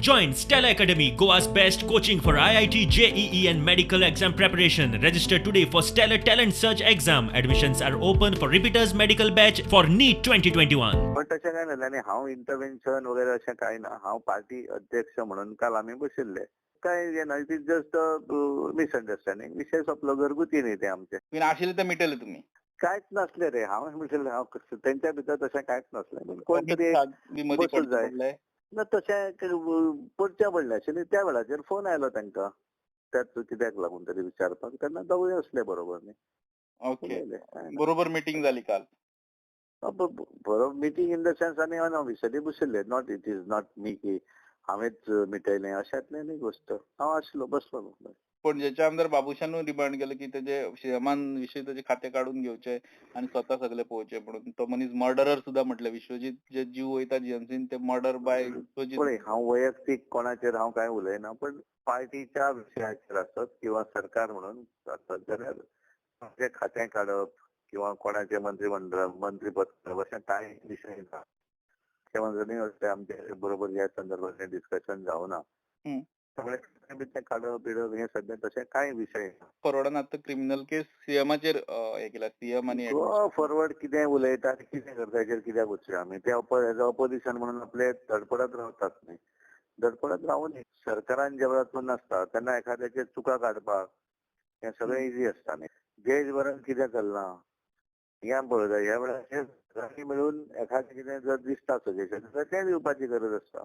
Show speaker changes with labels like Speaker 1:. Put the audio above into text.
Speaker 1: Join Stella Academy, Goa's best coaching for IIT, JEE, and medical exam preparation. Register today for Stellar Talent Search exam. Admissions are open for repeaters medical batch for NEET 2021.
Speaker 2: पण तशें कांय ना आनी हांव intervention वगैरे अशें कांय ना. हांव पार्टी अध्यक्ष म्हणून काल आमी बशिल्ले. काय हें ना, it is just misunderstanding. विशय सोंपलो, घरगुती न्ही तें आमचें.
Speaker 3: बीन आशिल्लें तें मिटयलें तुमी.
Speaker 2: कांयच नासलें रे. हांव म्हणलें हांव तेंच्या भितर तशें कांयच नासलें. पूण कोण तरी एक
Speaker 3: बी मदीं
Speaker 2: बसूंक जाय.
Speaker 3: पडलें.
Speaker 2: ना, तशें पडचें पडलें आशिल्लें. त्या वेळाचेर फोन आयलो तांकां, त्याच कित्याक लागून तरी विचारपाक. तेन्ना दोगूय आसले बरोबर न्ही.
Speaker 3: ओके.
Speaker 2: उलयले, कांय ना.
Speaker 3: बरोबर मिटींग जाली काल.
Speaker 2: बरोबर मिटींग इन the sense आमी ऑफिशियली बशिल्ले. Not, it is not me की हांवेंच मिटयलें, अशांतलें न्ही गोश्ट. हांव आसलो, बसलो.
Speaker 3: पणजेचे आमदार बाबूशानूय डिमांड केले की तेजे सीएमान विशीं तेजे खातें काडून घेवचें आनी स्वता सगळे पळोवचें म्हणून. तो मनीस मर्डरर सुद्दां म्हटलें. विश्वजीत जे जीव वयता जीएमसीन ते मर्डर बाय विश्वजीत.
Speaker 2: पळय, हांव वैयक्तीक कोणाचेर हांव कांय उलयना, पण पार्टीच्या विशयाचेर आसत किंवा सरकार म्हणून आसत जाल्यार म्हजें खातें काडप किंवा कोणाचें मंत्रीमंडळ मंत्रीपद काडप अशें कांय विशय ना. मुख्यमंत्र्यांनी अशें आमचे बरोबर ह्या संदर्भात डिस्कशन जावना. त्यामुळे खातें बितें काडप बिडप हें सद्या तशें कांय विशय ना.
Speaker 3: फॉरवर्डान आतां क्रिमिनल केस सीएमाचेर हे केला, सीएम आनी
Speaker 2: गोवा फॉरवर्ड कितें उलयता आनी कितें करता हेचेर कित्याक वचया आमी. ते एज ऑपोजिशन म्हणून आपले धडपडत रावतात न्ही. धडपडत रावूं न्ही. सरकारान ज्या वेळार तूं नासता तेन्ना एखाद्याचेर चुका काडपाक हें सगळें इजी आसता न्ही. देशभरान कितें चल्लां हें आमी पळयता. ह्या वेळार सगळ्यांनी मेळून एखादें कितें जर दिसता सजेशन जाल्यार तें दिवपाची गरज आसता.